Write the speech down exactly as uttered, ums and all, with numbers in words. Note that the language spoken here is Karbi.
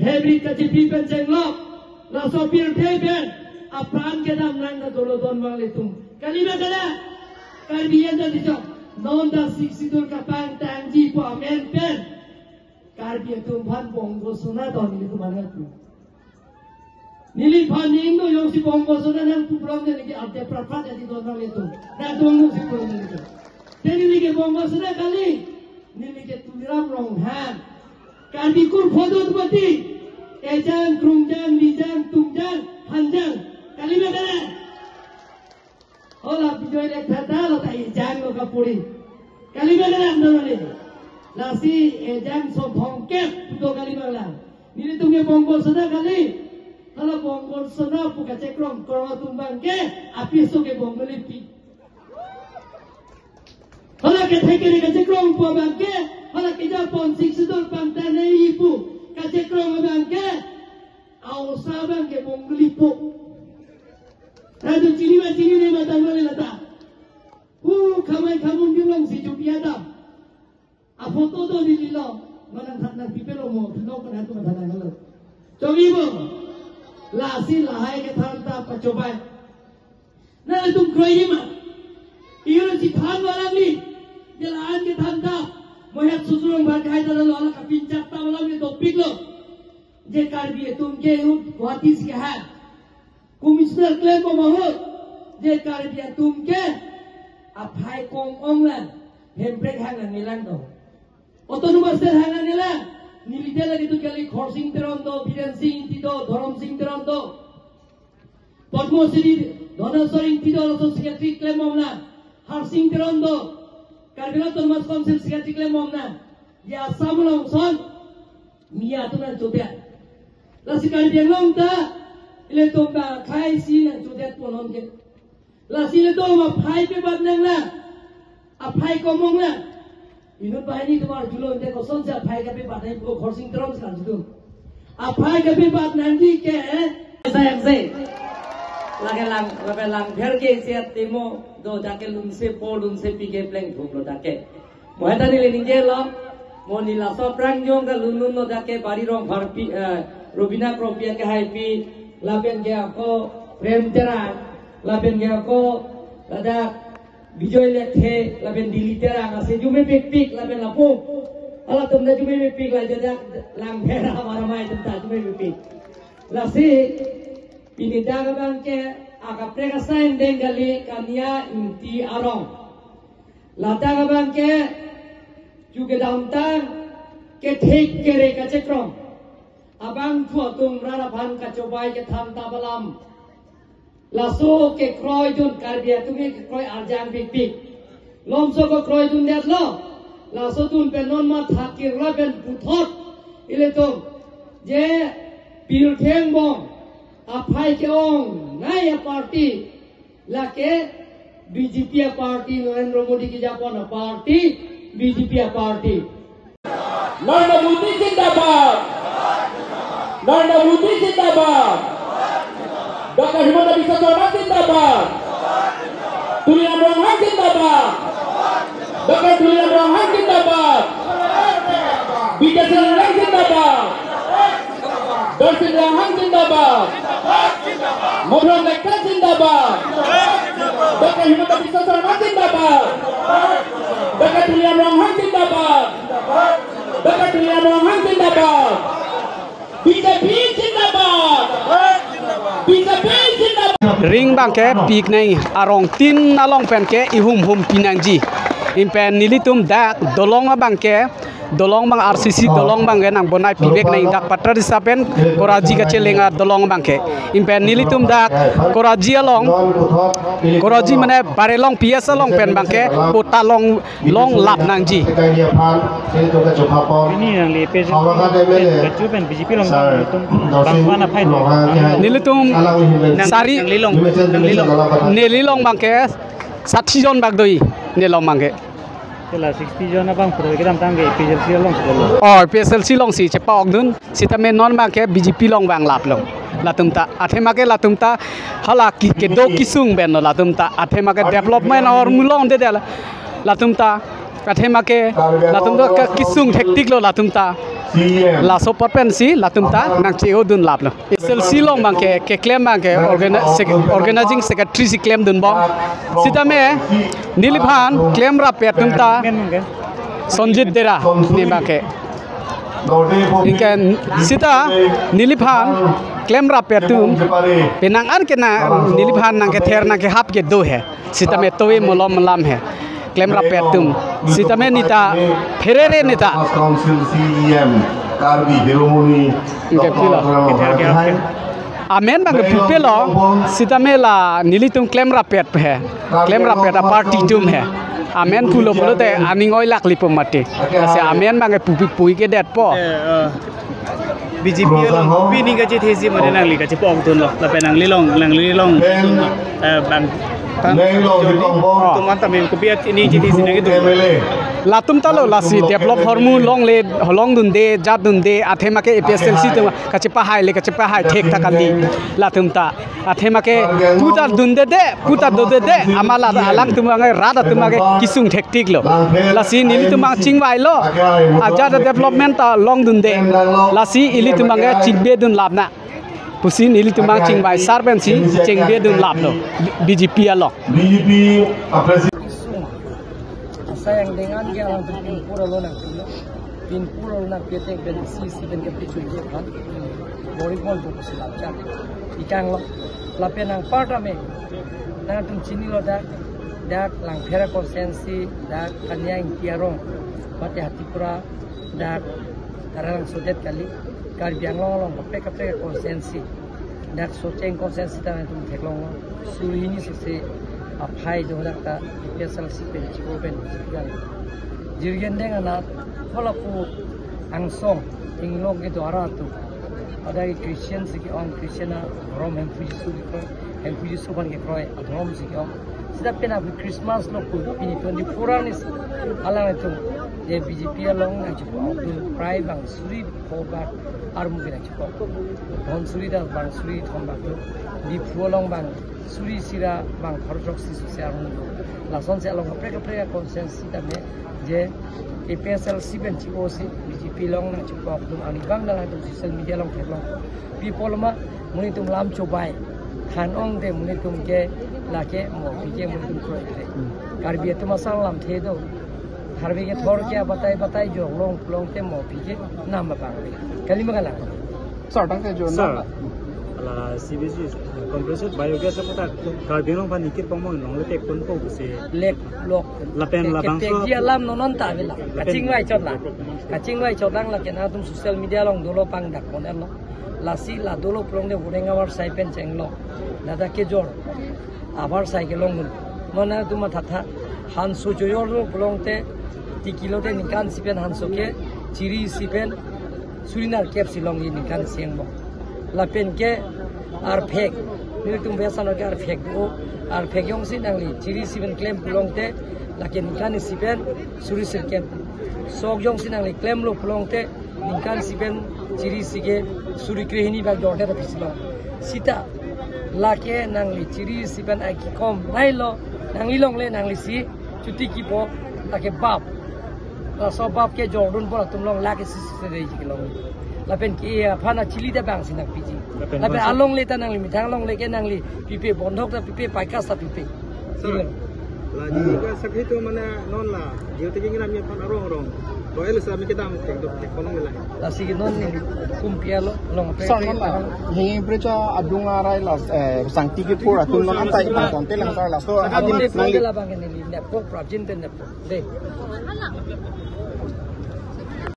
Hybrid kachipi pen chenglok, laso pirthe pen apran kedam nang ta dolo don vanglitum. Kalima kala, Karbi anta dijok, non ta Sixth Schedule kapangtangji pu amen pen Karbi atum aphan Bongo Sona to nelitum anak tu. Neliphan ning do jongsi Bongo Sona nangpu pulote neli ke arte praphat adi don nanglitum. Nangdon jongsi pulote neli ke. Te neli ke Bongo Sona kali, neli ke Tuliram Ronghang. Karbi kur photo tu mati. Ejang, krungjang, nijang, tungjang, hanjang. Kalima kala. Hala Bijoy Lekthe ta lo ta ejang lo kapuri. Kalima kala anta mane. Lasi ejang so thongkep puto kalima kala. Nelitum ke Bongo Sona kali. Hala Bongo Sona pu kachekrong krong atum abangke apiso ke Bongo lipi. Hala kethek kere kachekrong pu abangke, hala kejapon Sixth Schedule pangtang nangji pu kachekrong abangke, aosa abangke Bongo lipo. Raju chini ma chinine ma tanglo le lata. Hu khamai khamun jumlong si jupi adam. A photo do di lilo, manang than nangpipelo mo, pilo ko nangtum than nanglo. Chogi bo, lasi lahai kethan ta pachobai. Nanglitum kroiji ma. Iyo si than alam ni, je la-an kethan ta, mohet susurong bhar kahai ta lo, ala kapinchak ta alam ni dopiklo. Je Karbi atum ke ahut Guwahati si keha. Commissioner klembom ahut, je Karbi atum ke aphai kong-ong lang, hemprek hang nangne lang do. Autonomous State hang nangne lang, neli te lake tu kali Khorsing Teron do, Biren Sing Ingti do, Dhorom Sing Teron do. Padma Shri Dhaneshwar Ingti do, laso secretary klembom lang, Harsing Teron do, Karbi Anglong Autonomous Council secretary klembom lang, je Assam along ason, Miya atum nangchodet. Lasi Karbi Anglong ta, ilitum ta khei si nangchodet ponon ke. Lasi ilitum aphai pebat nanglang. Aphai komong lang. Inut banghini atum arjulo ante kosonsi aphai kapebat nangji pu Khorsing Teron si arjulo. Aphai kapebat nangji ke. Sayang se. Lake lang, lapen Langpher ke isi atimo do jake lunse po lunse pi ke plengthuklo jake. Mo heta neli ningjelo, mo neli laso aphrang jong kalunlunlo jake Bari Rongpharpi, eh, Robina Kroppi akehaipi, lapen ke ako Prem Terang, lapen ke ako ladak Bijoy Lekthe, lapen Dilip Terang, lasi arjumepikpik, lapen lapu. Halatum ta arjumepikpik, la jadak Langpher amar amei atum ta arjumepikpik. Lasi, pini dak abangke, akaprek asai indeng kali Kania Ingti arong. Ladak abangke, ju kedamtang kethek kere kachekrong abang thu atum rat aphan kachobai kethan ta alam. Laso kekroidun Karbi atum kekroi arjang pikpik. Lomso kekroidundetlo. Laso dun pen non matha kirla pen puthot ilitum je pirthe angbong aphai ke-ongnei aparty lake B J P aparty, Narendra Modi kejapon aparty, B J P aparty. Narendra Modi zindabad. Narendra Modi zindabad. Doctor Himanta Biswa Sarma zindabad. Tuliram Ronghang zindabad. Doctor Tuliram Ronghang zindabad. Bidya Sing Engleng zindabad. Dorsing Ronghang zindabad. Madhuram Lekthe zindabad. Doctor Himanta Biswa Sarma zindabad. Doctor Tuliram Ronghang zindabad. Doctor Tuliram Ronghang zindabad. B J P zindabad. B J P zindabad. Ring abangke piknei arong tin along penke ihum hum pinangji. Lapen nelitum dak dolong abangke, dolong abang R C C dolong abangke nangbonai pivek nang dak Patharisa pen Koraji kacheleng adolong abangke. Lapen nelitum dak Koraji along, Koraji mane Barelong P S along pen abangke, kota along, along lap nangji. Ini nangli P S L C kachu pen B J P along itum bang mana phai. Nelitum sari, nangli along, nangli along. Neli along abangke, sati jon bak do-i, neli along abangke. Kela sixty jon abang pura kedamtang ke P S L C along si lo. Oh, P S L C along si chepa-okdun, sitame non abangke B J P along abang laplo. Latum ta, athema ke latum ta, hala ke, kedo kesung pen lo latum ta, athema ke development or mulong de de la. Latum ta, athema ke, latum ta ke kesung hektik lo latum ta. Laso apot pensi latum ta nangche-o dunlaplo. S L C along abangke, keklem abangke organi-, sec-, organizing secretary si klemdunbom. Sitame neliphan klemrappet atum ta Sonjit Dera ne abangke. Anke sita neliphan klemrappet atum penang an ke na neliphan nangkether nangkehap ke do he. Sitame tovi malom malam he. Klemrappet atum. Sitame neta pherere neta. Council C E M, Karbi Hiromoni, Anke pilo. Doctor Ram Ram Hai. Amen abangke pupelo. Sitame la nelitum klemrappet he. Klemrappet a-party atum he. Amen pulo pulote aning oilak lipo mati. Lasi amen abangke pupi puike detpo. Eh, eh. B J P along pini kachethesi mate nangli kachepu-ok dunlo. Lapen nangli along, nangli along dunlo. Eh, bang. Neng lo di tong bo. Tum an tame kopi at ini chethesi nangkedun. M L A. Latum ta lo lasi develop ahormu longle, longdunde, jatdunde, athema ke A P H L C atum kachepahaile, kachepahai thek ta kali. Latum ta. Athema ke puta dunde de, puta dode de, amat la alangtum abangke rat atum abangke kesung thektiklo. Lasi nelitum abang chingvailo. Ajat development ta longdunde. Lasi ilitum abangke chingvedunlap na pusi nelitum abang chingvai sar pensi chingvedunlaplo B J P along. B J P a-president. Asai angdeng an ke alangtum pinpur alo nangpilo. Pinpur alo nangpite pen isi isi pen ke pichun ke kan. Bori pon buku silap chan. Ikang lo. Lapen anparta me. Nangtum chinilo dak. Dak Langpher a-constituency, dak Kanyang Tiarong. Mate Hatipura, dak Taralangso det kali. Karbi Anglong along kaprek kaprek a-constituency. Dak Socheng constituency ta nangtum theklonglo. Suri hini sese aphai do dak ta A P H L C pen chiko pen chipian. Jirgendeng anat holapu angsong inglong kedo ara atum. Ada Christian si ke-ong, Christian adhorom Hemphu Jisu kekroi, Hemphu Jisu aphan kekroi adhorom si ke-ong. Sita penap Christmas lo pu pini twenty-four arni si alangtum je B J P along nangchipu atum prai bang suri pho bak armu ke nangchipu. Dhonsuri Das bang suri thom bak do. Diphu along bang suri isi ra bang pharo throksi sose armu do. Lasonsi along kaprek kaprek a-constituency tame je A P H L C pen chiko si B J P along nangchipu atum ani bang alangtum social media along theklong. Pi apotlo ma, monit atum lam chobai. Than-ong te monit atum ke lake mo pi ke monit atum kroi kre. Karbi atum asang lamthe do. Karbi kethor ke abatai batai jok long long te mo pi ke nam abang. Kali ma kalang. Sir, tangte jo Sir, na. Ala C B C, compressed biogas aputhak Karbi Anglong aphan ikir pangmong longle tek ponpo pusi. Lek lok. Lapen Tek, labangso tek ji alam non non ta avela. Lapen Kachingvai chot lang. Kachingvai chot lang lake nangtum social media along dolo pangdak pon erlo. Lasi la dolo pulote hureng avarsai pen chenglo. Ladak kejor avarsai kelong dun. Non nangtum mathatha. Hanso chojor lo pulote ti kilo te ningkan isi pen hanso ke chiri isi pen suri nerkep si longji ningkan isi angbong. Lapen ke arphek. Nelitum biasa no ke arphek do. Arphek jongsi nangli chiri isi pen klem pulote lake ningkan isi pen suri sirkep. Sok jongsi nangli klemlo pulote ningkan isi pen chiri isi ke suri krehini bak jordet aphi si long. Sita lake nangli chiri isi pen ai kekom lailo, nangli longle nangli si chuti kipo lake bap. Laso bap kejor dunpo atum along lake isi isi dei kelong. Lapen ke aphan achili ta bang si nangpiji. Lapen Lapen bangso alongle ta nangli methang longle ke nangli pipe, bondhok ta pipe, paikas ta pipe. Sir, la jika sakhi tu mana non la, jio tiki ngira mi aphan arong arong. Lo el sami kedam tek dok tek kono ngelai. Lasi ke non ni kumpialo long pe. Sir, non la, hi brecha adung arai la, eh, sangti kepur atum non antai pangton te lang sir laso adim nangli. Labang ke neli nepo prajin ten nepo. Dei.